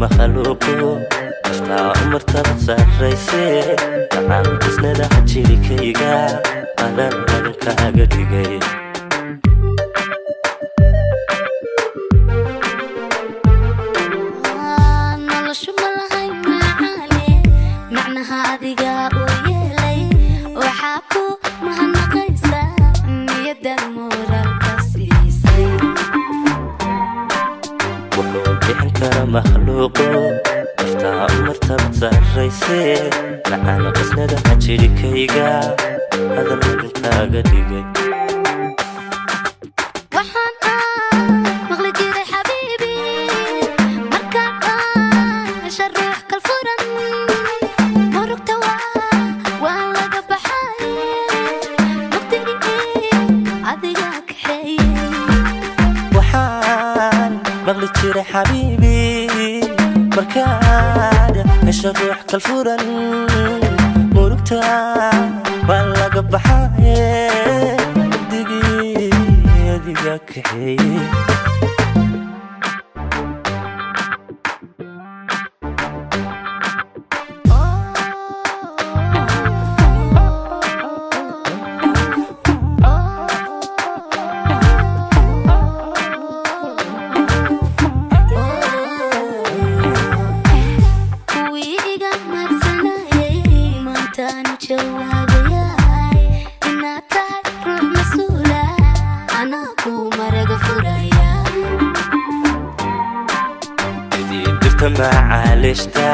Makhluuqo naftaa u martabad sarrayse, gacan qasnadaha jirikayga adan madankaaga dhigay. Noloshu ma lahayn macaane, macnaha adiga u yeelay. Waxaa ku mahadnaqaysaa niyadda moraalka siisay. Wuxuu bixin kara makhluuqo naftaa u martabad sarrayse, gacan qasnadaha jirikayga adan madankaaga dhigay. Waxaan aan maqli jiray, xabiibi, markaad aan hesha ruux kal furan, murugta waa laga baxay, mugdigii adiga kaxeeyey. Waxaan maqli jiray, xabiibi, markaad hesho ruux kal furan, murugta waa laga baxaye, mugdigii adiga kaxeeye. Kuwii iga mahadsanayay maantaanu jawaabayay. Inaad tahay ruux mas-uula anaa kuu maraga furaya. Sidii dhirta macaalishta,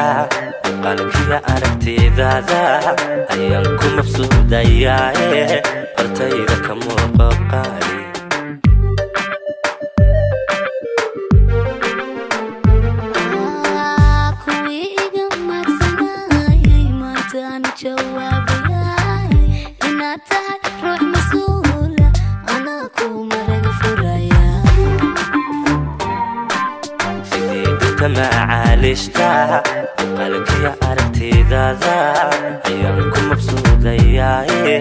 muuqaalkiya aragtidaada ayaan ku mabsuudayaaye, hortayda ka muuqo qaali. Kuwii iga mahadsanayay maantaanu jawaabayay. Inaad tahay ruux mas-uula anaa kuu maraga furaya. Sidii dhirta macaalishta, muuqaalkiya aragtidaada ayaan ku mabsuudayaaye,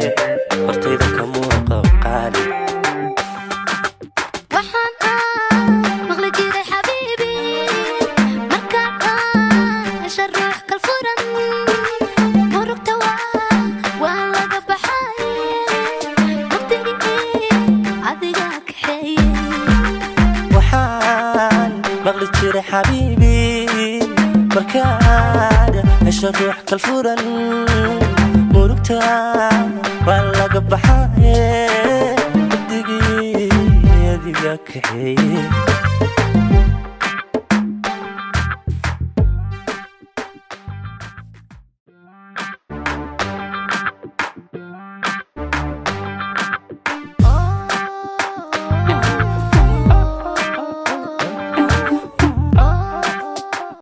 hortayda ka muuqo qaali. Waxaan aan maqli jiray, xabiibi, markaad aan hesha ruux kal furan, murugta waa laga baxay, mugdigii adiga kaxeeyey. Waxaan maqli jiray, xabiibi, markaad hesho ruux kal furan, murugta waa laga baxaye, mugdigii adiga kaxeeye.